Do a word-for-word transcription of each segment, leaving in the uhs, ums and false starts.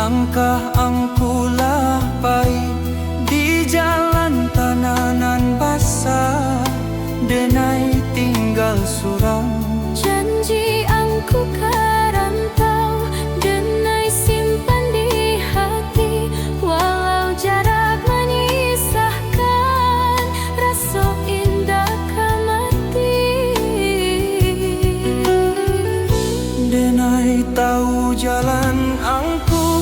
Langkah angku lah pai di jalan tanah nan basah, denai tinggal surang. Janji angku ka rantau, denai simpan di hati, walau jarak manyisahkan, raso indak ka mati. Denai tahu jalan angku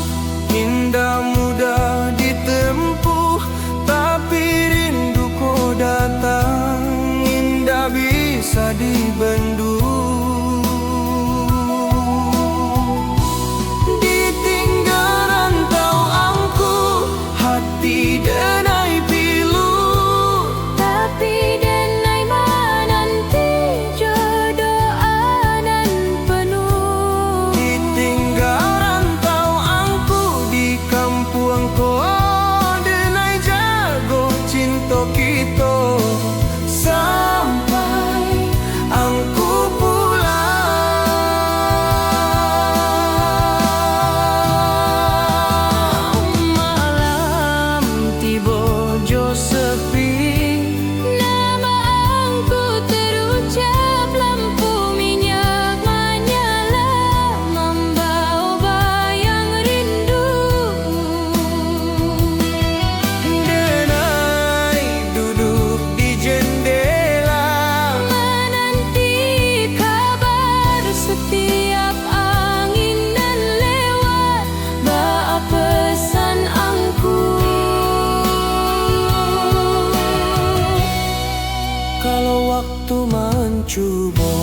indak mudah ditempuh, tapi rindu ko datang indak bisa dibendung. Ditinggal rantau angku, hati denai pilu, tapi denai mananti jo doa nan penuh. Ditinggal rantau angku di kampuang ko, denai jago cinto kito sampai angku pulang. Malam tibo jo sepi, nama angku terucap, lampu minyak manyala, mambawa bayang rindu. Denai duduk di jendela, mananti kabar setiap angin nan lewat, baa pesan angku. Kalau waktu mancubo,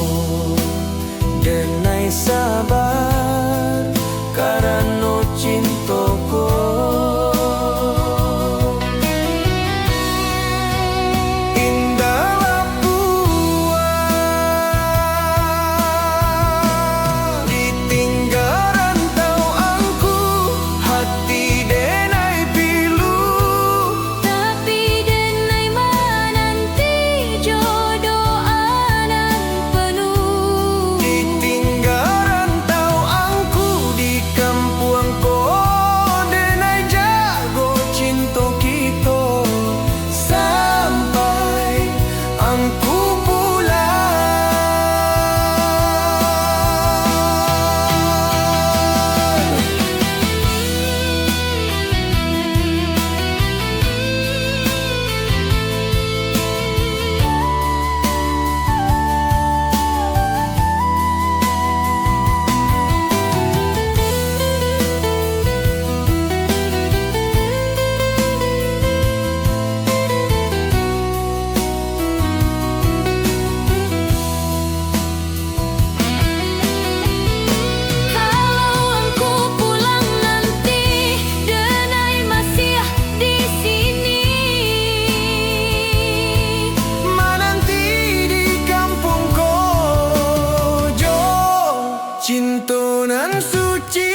denai sabar, karano cinto ko indak lah puas. Ditinggal rantau angku, hati denai pilu, tapi denai mananti jo doa nan penuh. Ditinggal rantau angku di kampuang ko, denai jago cinto kito sampai angku pulang. Kalau angku pulang nanti, denai masiah di sini, mananti di kampuang ko jo cinto nan suci.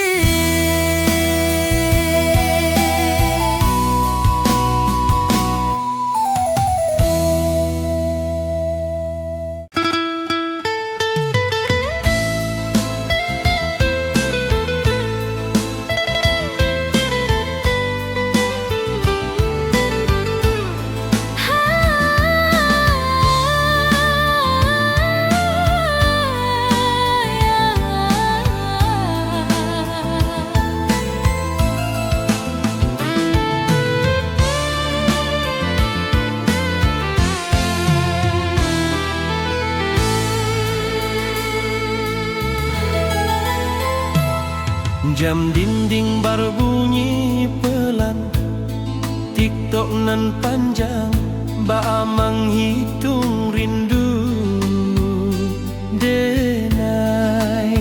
Jam dinding barbunyi pelan, TikTok nan panjang, baa manghitung rindu, denai.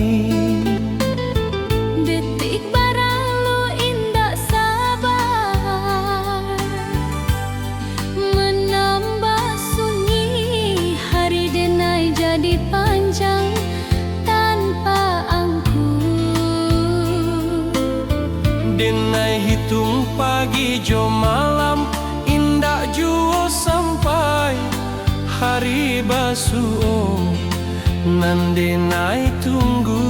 Detik baralu indak sabar, manambah sunyi, hari denai jadi panjang tanpa angku. Denai hitung pagi jo malam, indak juo sampai hari basuo nan denai tunggu.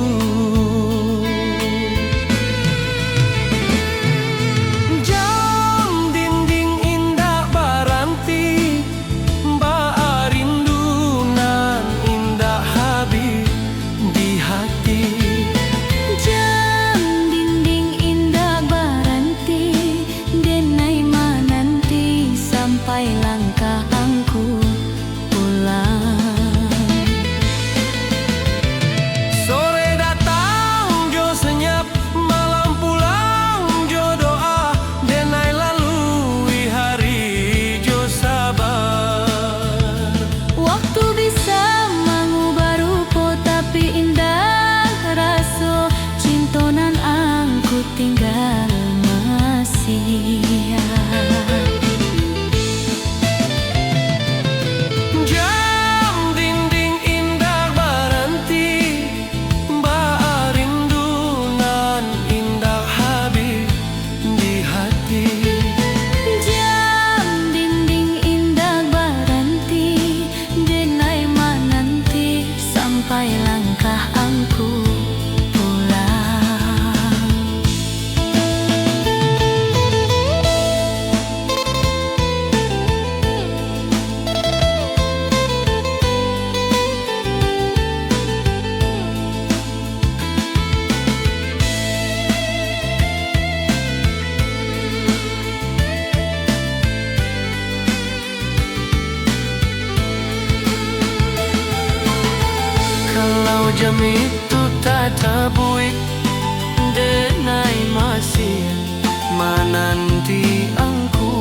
Jam itu tatabuik, denai masih mananti angku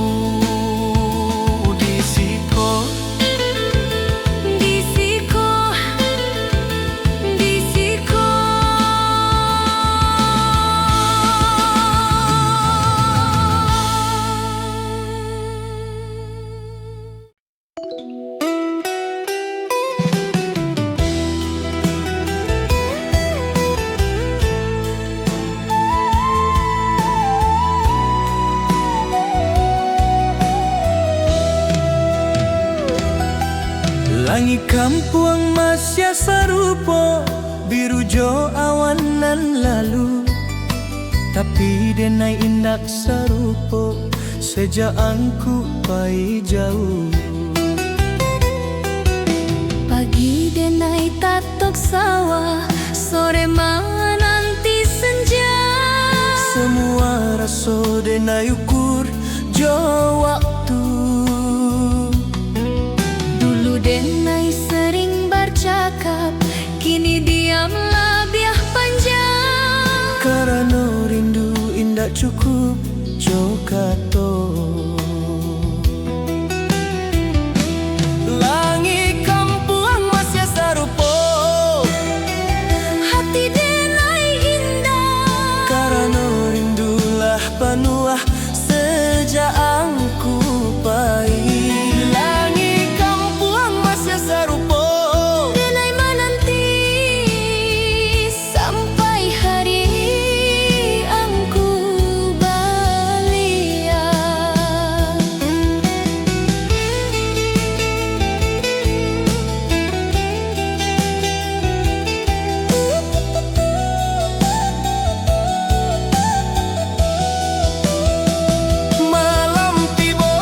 di siko. Di siko, di siko. Langik kampuang masih sarupo, biru jo awan nan lalu. Tapi denai indak sarupo, sajak angku pai jauh. Pagi denai tatok sawah, sore mananti senja. Samua raso denai ukur jo waktu. Dulu denai sering barcakap, kini diam labiah panjang. Karano rindu indak cukup jo kato. Langik kampuang masih sarupo, hati denai indak. Karano rindu lah panuah sajak angku pai. Langik kampuang masih sarupo, denai mananti sampai hari angku baliak. Malam tibo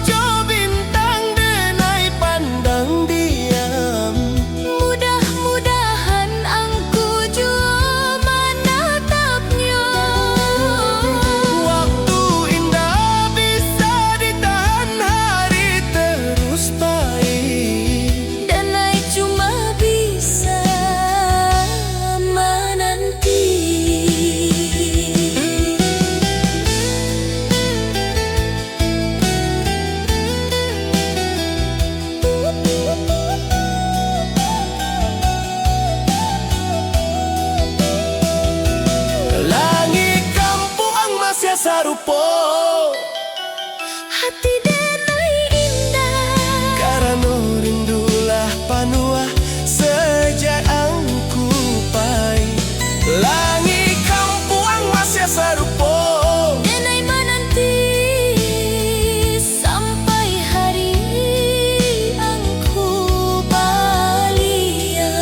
jo bintang denai pandang diam. Mudah-mudahan angku juo manatapnyo. Waktu indak bisa ditahan, hari terus pai. Denai cuma bisa mananti. Langik kampuang masih sarupo, hati denai indak. Karano rindu lah panuah sajak angku pai. Langik kampuang masih sarupo, denai mananti sampai hari angku baliak.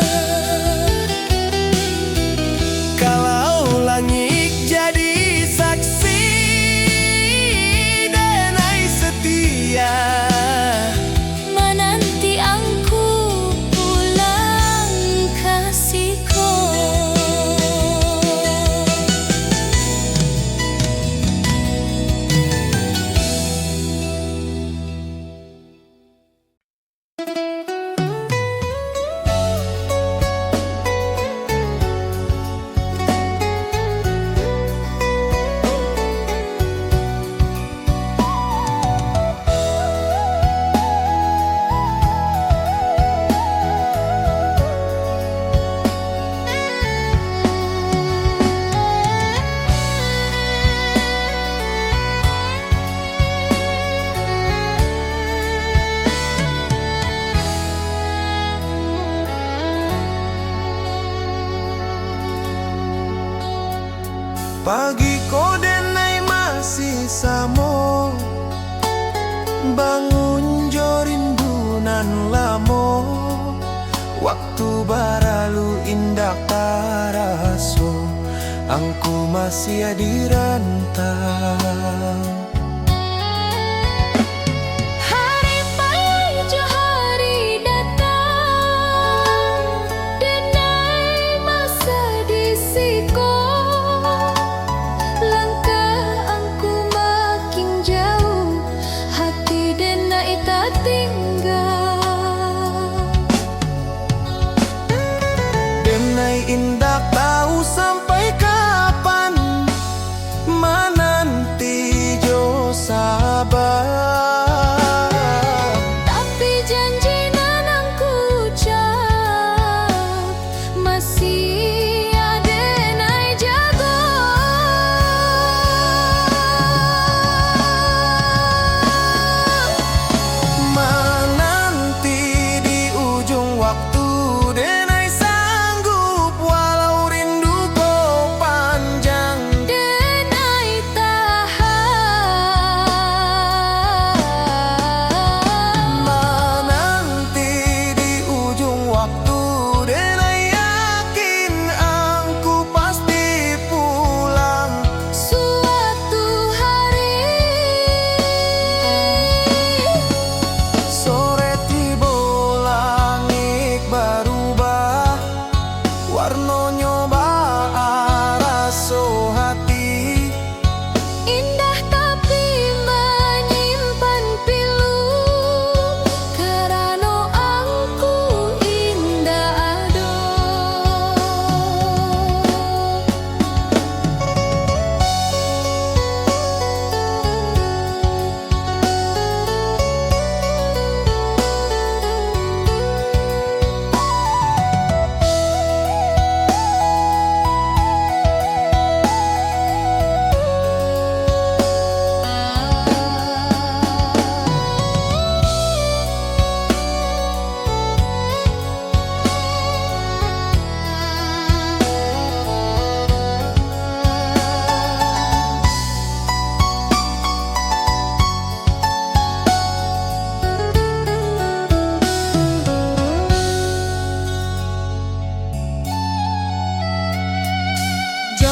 Kalau langik jadi saksi, denai setia mananti angku pulang ka siko. Pagi ko denai masih samo, bangun jo rindu nan lamo. Waktu baralu indak taraso, angku masih di rantau. Hari pai jo hari datang, denai masa di siko. Langkah angku makin jauh, hati denai tatingga.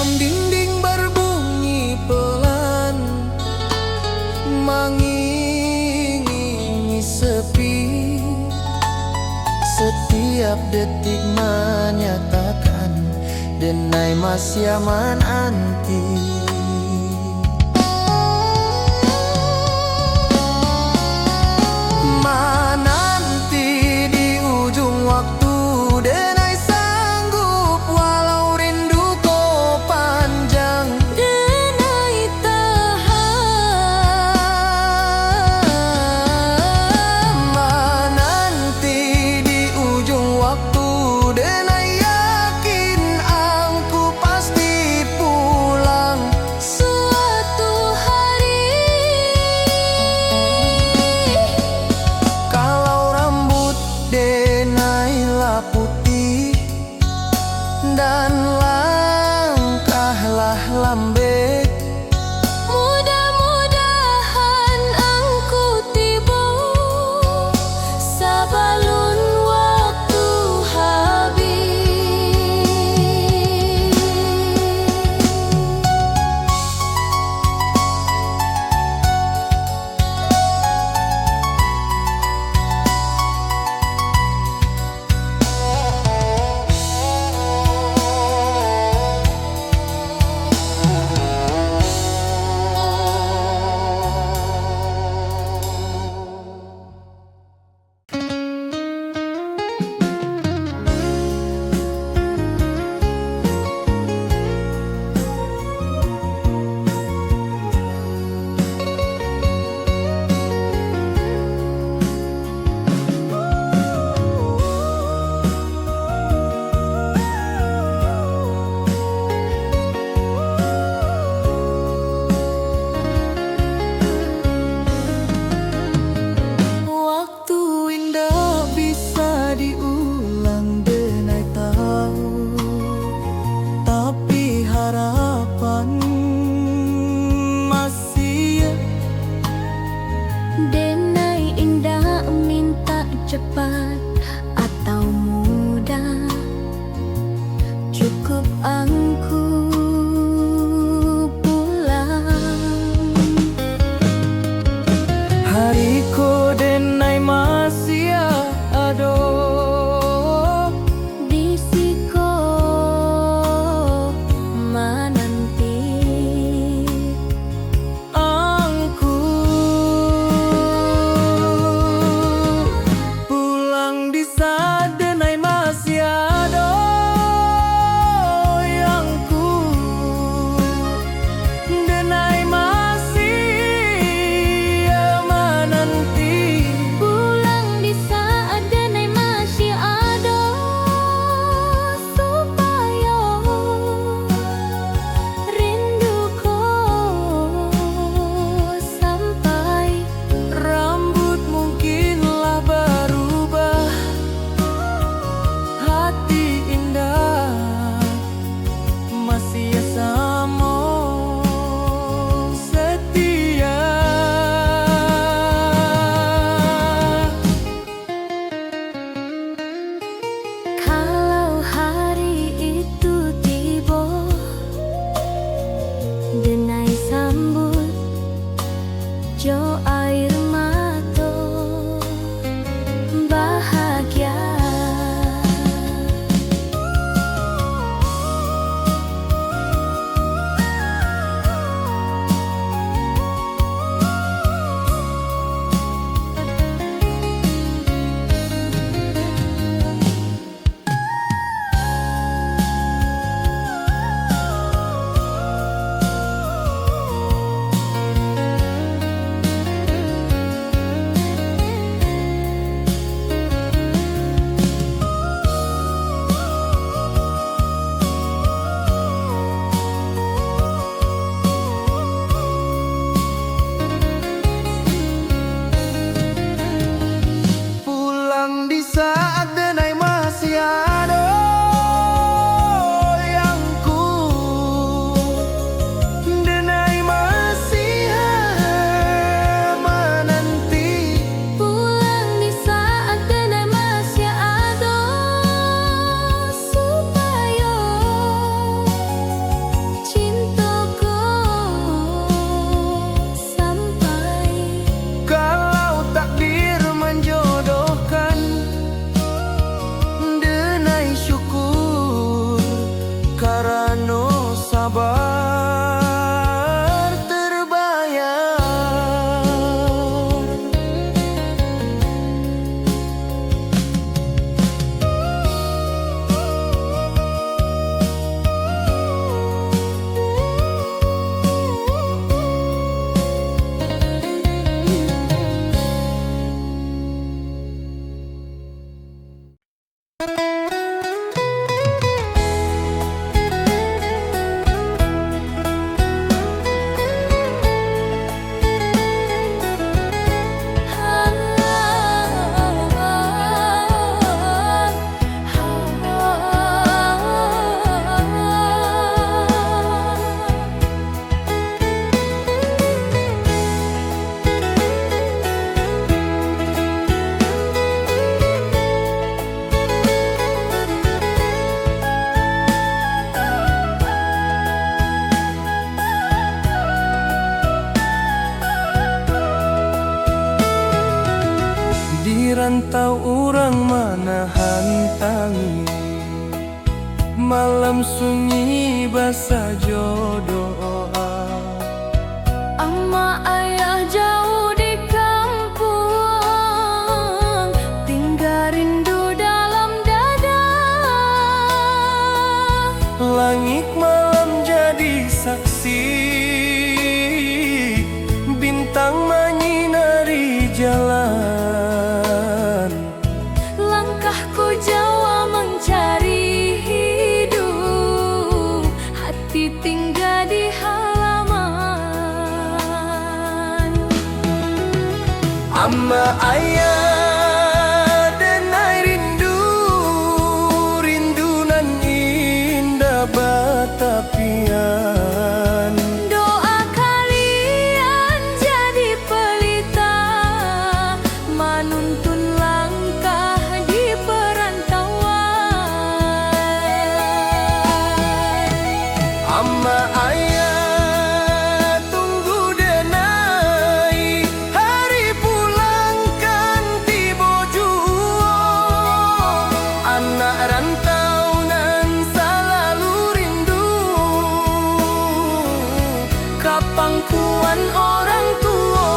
Dinding berbunyi pelan, mengiringi sepi. Setiap detik menyatakan, denai masih mananti. Mananti di ujung waktu, denai sanggup walau rindu ko panjang. Denai tahan. Mananti di ujung waktu, denai yakin angku pasti pulang. Suatu hari, kalau rambut denai lah putih, dan langkah lah lambek, mudah-mudahan angku tibo sabalun waktu habis. Waktu indak bisa diulang, denai tahu, tapi harapan masih. Denai indak mintak cepat atau mudah, cukup angku pulang. Hari ko denai masih ado di siko mananti. Angku pulang di saat denai masih ado, angku denai masih mananti. Pulang di saat denai masih ado. Supayo rindu ko sampai. Rambut mungkin lah barubah, hati indak, masih samo setia. Kalau hari itu tibo, denai sambut jo air mato bahagia. Malam sunyi basajo doa. Ama ayah jauh di kampuang, tingga rindu dalam dada. Langik malam jadi saksi, bintang manyinari jalan. Langkahku jauh mancari hidup, hati tingga di halaman. Ama ayah, denai rindu, rindu nan indah batapian. Doa kalian jadi pelita, manuntun langkah di perantauan. Ama ayah, tunggu denai, hari pulang kan tibo juo. Anak rantau nan salalu rindu ka pangkuan orang tuo.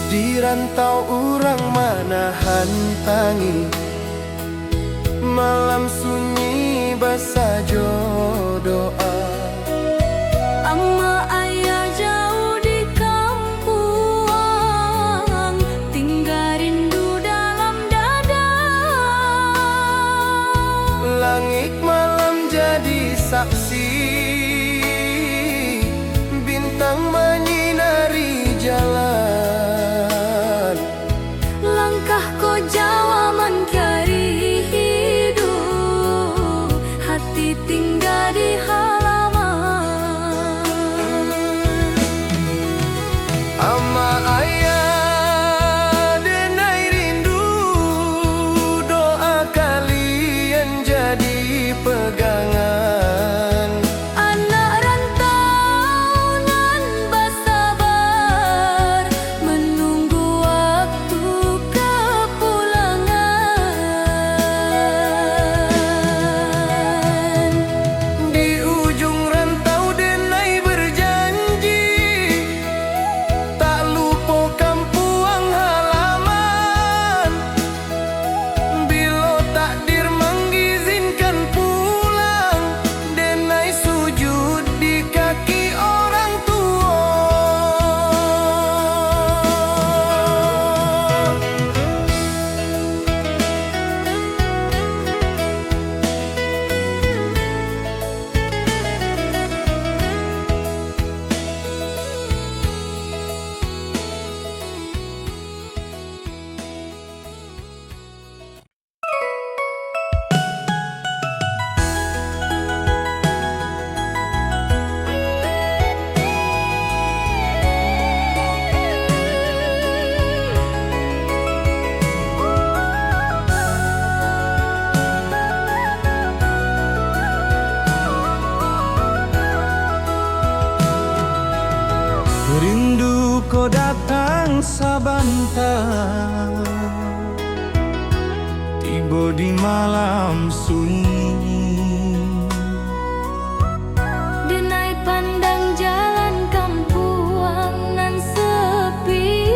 Di rantau urang manahan tangih, malam sunyi basajo doa. Ama ayah jauh di kampuang, tingga rindu dalam dada. Langik malam jadi saksi, bintang manyinari jalan. Langkah ko jauah mancari hiduik, hati tingga di halaman. Ama ayah, denai rindu, doa kalian jadi pegangan. Anak rantau nan basabar, menunggu waktu kepulangan. Di ujung rantau denai berjanji, tak lupo kampuang halaman. Bilo takdir mangizinkan pulang, denai sujud di kaki orang tuo. Rindu ko datang sabanta, tibo di malam sunyi. Denai pandang jalan kampuang nan sepi,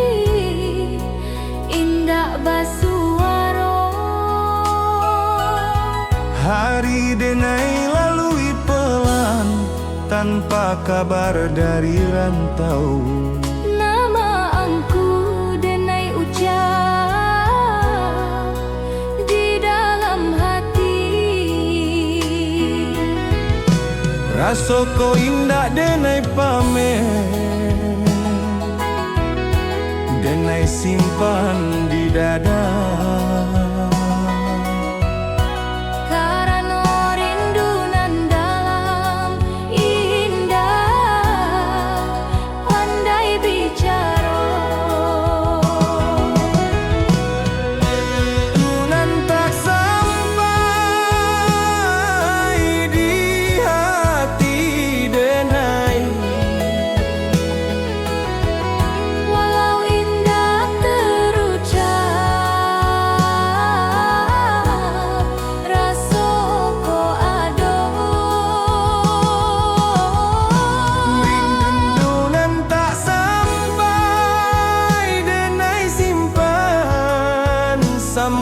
indak basuaro. Hari denai lalui pelan, tanpa kabar dari rantau. Nama angku denai ucap di dalam hati. Raso ko indak denai pameh, denai simpan di dada. Karano rindu nan dalam, indak pandai bicaro.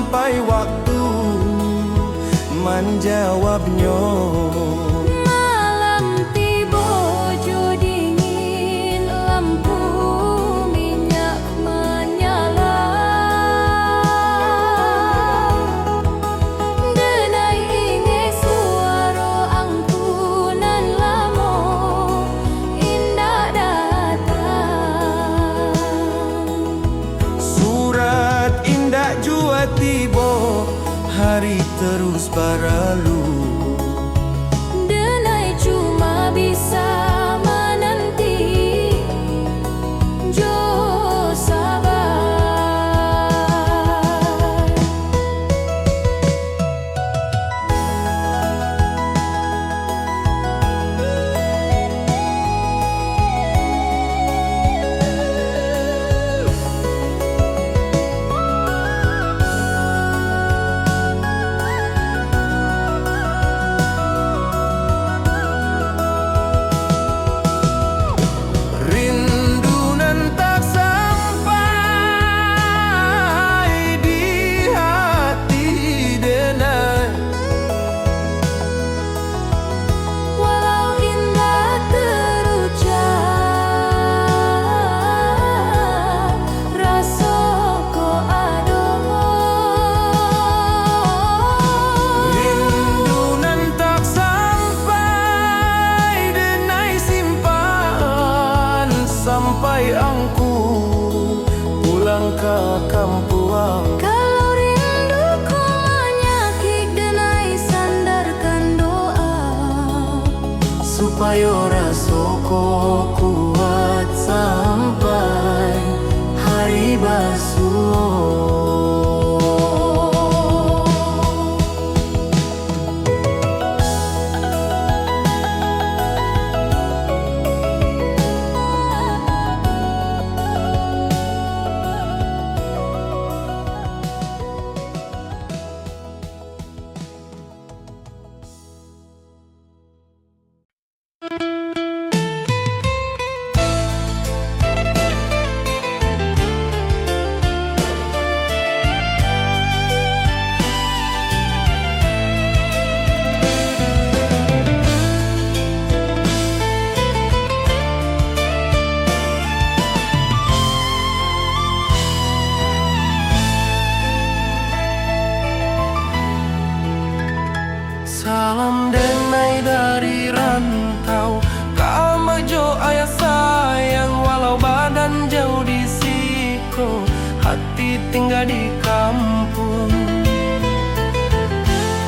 Sampai waktu manjawabnyo. Malam tibo jo dingin, lampu minyak manyala. Denai ingek suaro angku nan lamo indak datang. Surat indak jua tibo, hari terus baralu. Denai cuma bisa mananti jo sabar. Rindu nan tak sampai di hati denai. Walau indak terucap, raso ko ado. Rindu nan tak sampai denai simpan, sampai angku pulang ka kampuang. Kalau rindu ko manyakik, denai sandarkan doa, supayo raso ko kuat sampai hari basuo. Salam denai dari rantau, ka ama jo ayah sayang, walau badan jauah di siko, hati tingga di kampuang.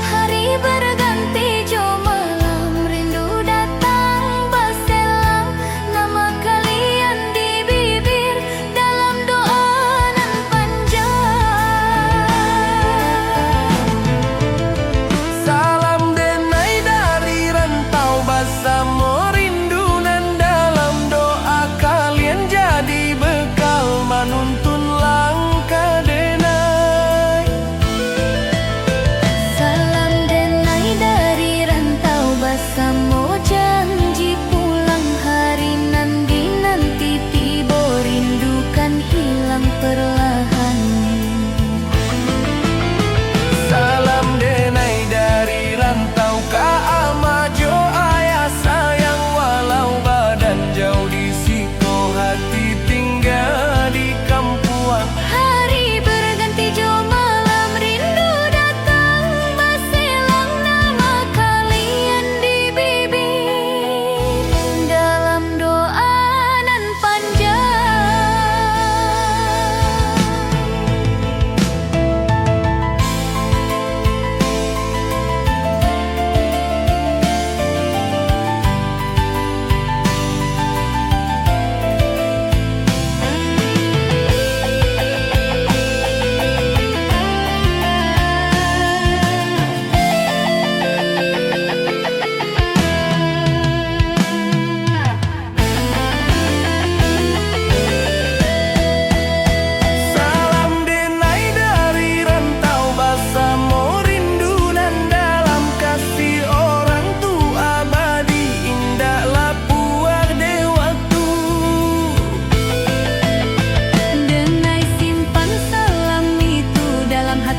Hari berganti jo malam, rindu datang baselang, nama kalian di bibir, dalam doa nan panjang. Salam denai dari rantau, basamo rindu nan dalam doa, kalian jadi bekal manuntun langkah denai.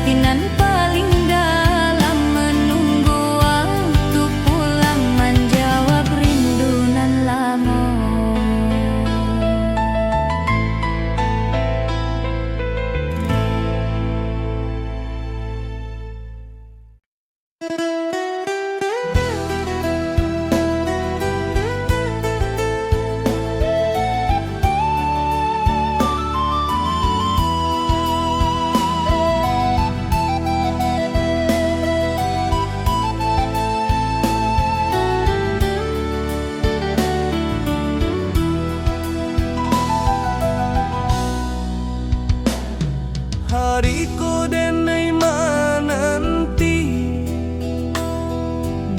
Nan paling dalam menunggu waktu pulang manjawab rindu nan lamo. Hari ko denai mananti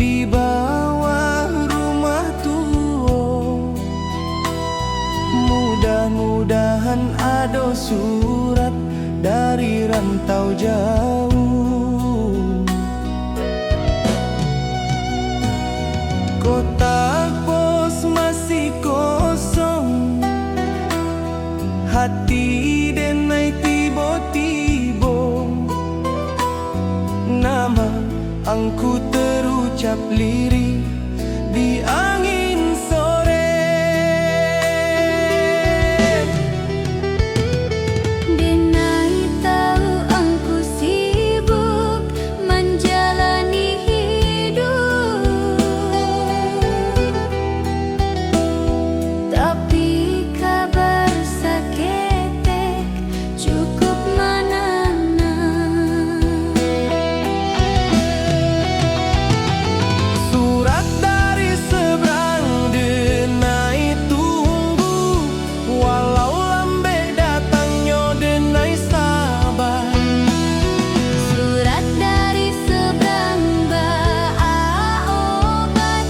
di bawah rumah tuo. Mudah-mudahan ado surat dari rantau jauah. Kotak pos masih kosong, hati denai tibo-tibo. Nama angku terucap lirih di angin sore. Denai tahu angku sibuk manjalani hidup, tapi kabar saketek cukup mananang. Surat dari seberang denai tunggu, walau lambek datangnyo denai saba. Surat dari seberang baa obat,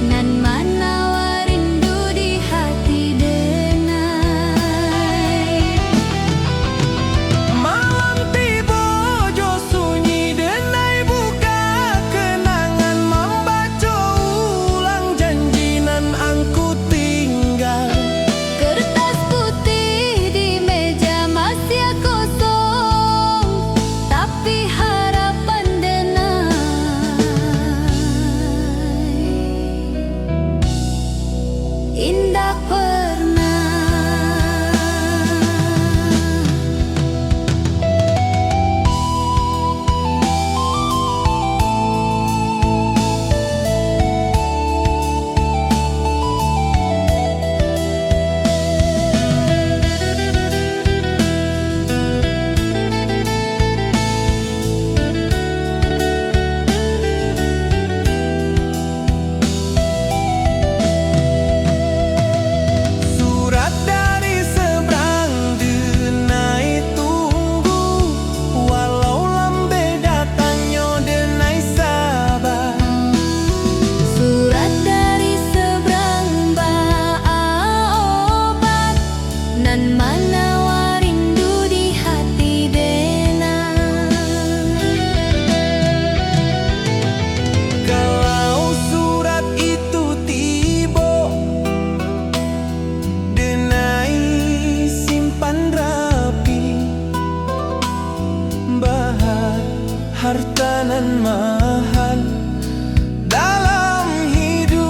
nan manawa rindu di hati denai. Malam tibo jo sunyi denai buka kenangan, mambaco ulang janji nan angku tingga. Kertas putih di meja masih kosong, tapi harapan denai indak pernah. Surat dari seberang denai tunggu, walau lambek datangnyo denai saba. Surat dari seberang baa obat, nan manawa rindu di hati denai. Kalau surat itu tibo, denai simpan rapi, baa harta nan mahal dalam hidup.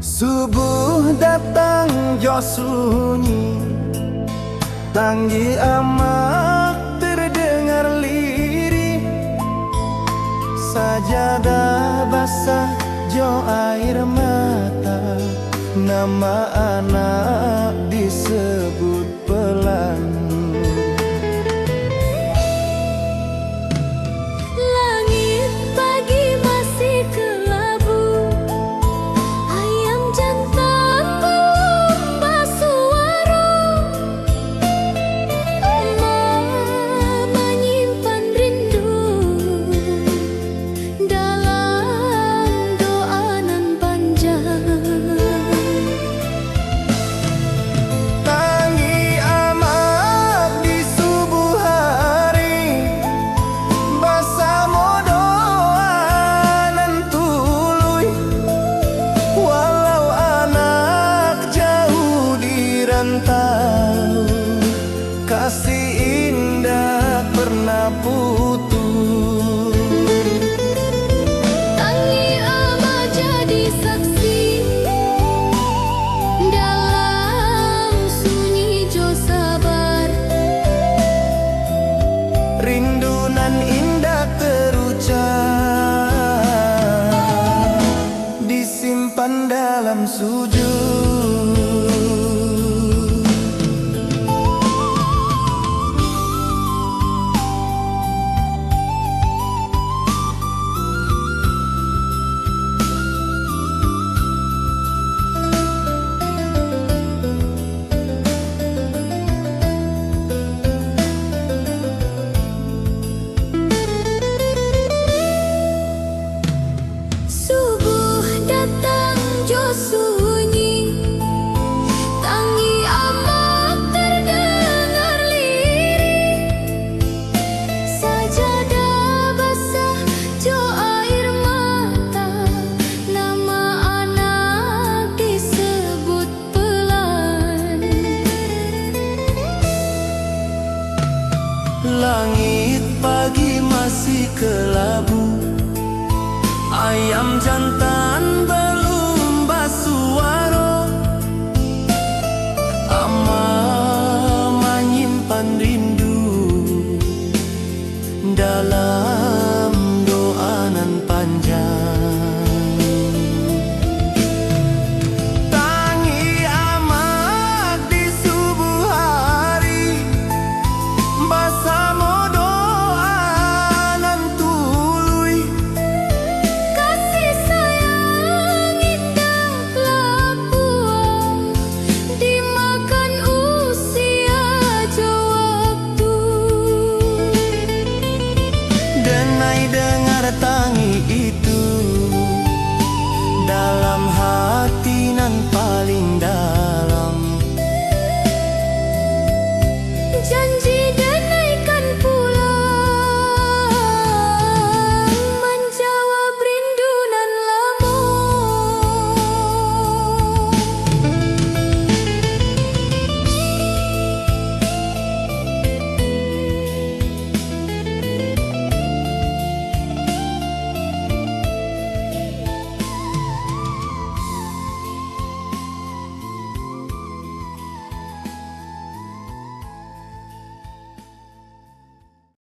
Subuh datang jo sunyi, tangih amak terdengar lirih. Sajadah basah jo air mata, nama anak disebut pelan. Langik pagi masih kelabu, ayam jantan balum basuaro. Mama Rindu nan indak terucap, disimpan dalam sujud. Subuah datang jo sunyi, tangih amak terdengar lirih. Sajadah basah jo air mata, nama anak disebut pelan. Langik pagi masih kelabu, ayam jantan